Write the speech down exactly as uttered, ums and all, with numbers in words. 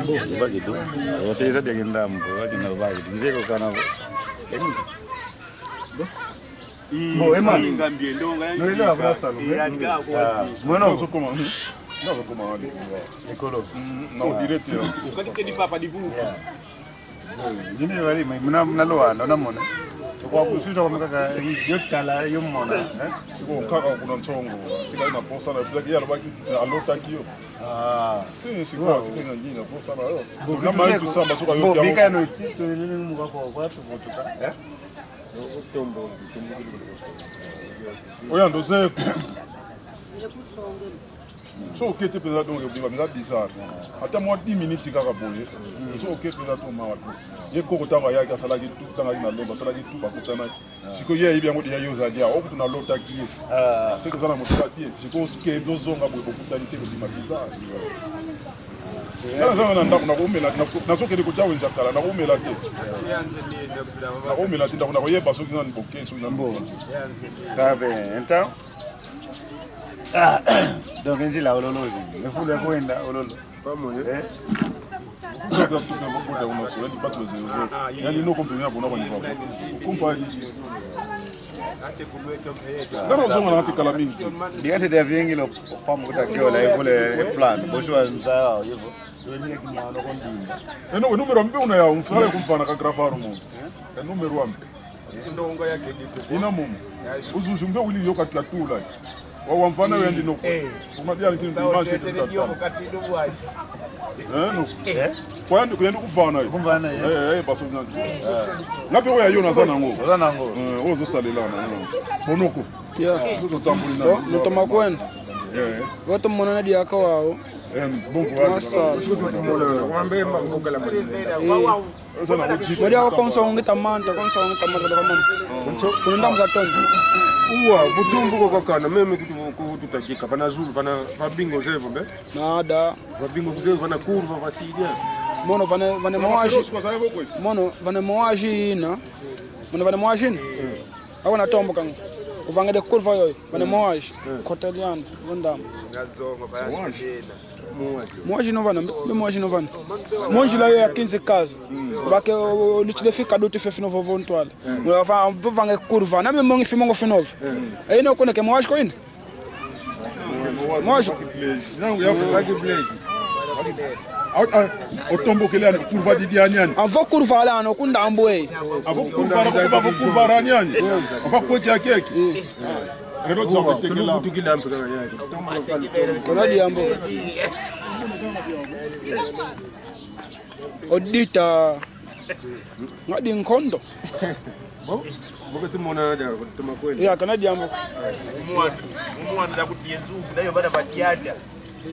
Bo, bakidi. Oteza dia kindambo, bakina bakidi. Nzeko kana bo. Bo, ema. Noele abra salu. Mwana. Nzokoma. Nzokoma wadi. Ekolo. Na obirete. Kadi kedi papa di vuku. Jini wali muna, muna Luanda, unamona. Kwa kusuta kwa makaka, yo tala, yo mona, eh? Siko nkaka kuna Nsongo, tika ina posa na, tika kia lobaki, alota kio. Ah. Si, siko, tika ina njina, posa na yo. Bo, na mai tusamba, suka yo bo, kia bika mo. No ti, tu nini muka kwa, kwa, tu, tu, tu, eh? Oya ndo zeko. So okete mpenza donc obima mpenza bizarre. Ata mwa dix minutes kaka boye. So okete mpenza to mawa to. Ye koko ntango ayaki asalaki tout, ntango ayaki na Lemba asalaki tout, bakutanaki. Siko ye ayebi yango déjà yo ozali awa, okutu nalotaki ye. Ah. Siko oza na mosala te, siko oske ozonga boye bokutani te, kobima bizarre. Nga nazanga na ndako, nakomela, nako-, nazokende kotia wenza kala, nakomela te. Nakomela te, ndako, nakoyeba soki nani boke, soki nani boke. Tabe, então. Ah, donc, nzila ololo zi. Efulu ya kwenda ololo. Vamos, eh? Eh? Sasa tunakuta kuna swali, patu zero zero. Yani, no kompe mia kuna kwa nipa. Kumpali. Ngano zonga na ati kala mingi. Diante de aviengilo pamu kuta kiola evule e plan. Bosi wa nza, yevo. Eno, e número ambe una ya, un fale kumfana ka gravar mo. E número ambe. Ina momo. Uzuzu mbe wili yo kati ya tula. Wa wamfana wendi noko. Kuma dia nti mbi manche tuta. Eh, no. Kwa yandi, kwa yandi kufana yo. Kufana yo. Eh, eh, baso nyanti. Ngape oya yo naza nango. Naza nango. Eh, ozo salela na yo. Bonoko. Ya. Ozo tambuli na. Nutoma kwenda. Eh. Watu mona na diaka wao. Eh, bon voyage. Masa. Wambe mbogala. Eh. Modi ako konso ngita manta, konso ngita manta, kwa mama. Kuna ndamu za toni. Uwa, vutumbu kwa kakana, meme kutu, kutu tajika, vana zulu, vana, va bingo zevo, be? Nada. Va bingo zevo, vana kurva, va sidia. Mono vana, vana mawaji. Mono vana mawaji ina. Mono vana mawaji ina. Ako na tombo kanga. Uvanga de kurva yoyo, vana mawaji. Kota lianda, vondama. Mawaji. Mawaji no vana, mbi, mbi mawaji no vana. Monjila yo ya quinze casa. Bake, o, o, lutile fika dutu fe fino vovo ntwala. Mwa va, vovanga kurva. Na mi mongi fi mongo fino vo. E ino kuna ke mawaji ko ina. Mawaji. Nangu ya fu. Ah, ah, otombokele ani, kurva didi ani ani. Avo kurva la ano kundambu e. Avo kurva la, avo kurva la ani ani. Avo kweki ya keki. Relo tsa kutekela. Kona diambu. Odita. Ngadi nkondo. Bo, bo ke tumona dia, tuma kweli. Ya, kana diambu. Mwana, mwana da kuti yenzu, da yo bana batiata.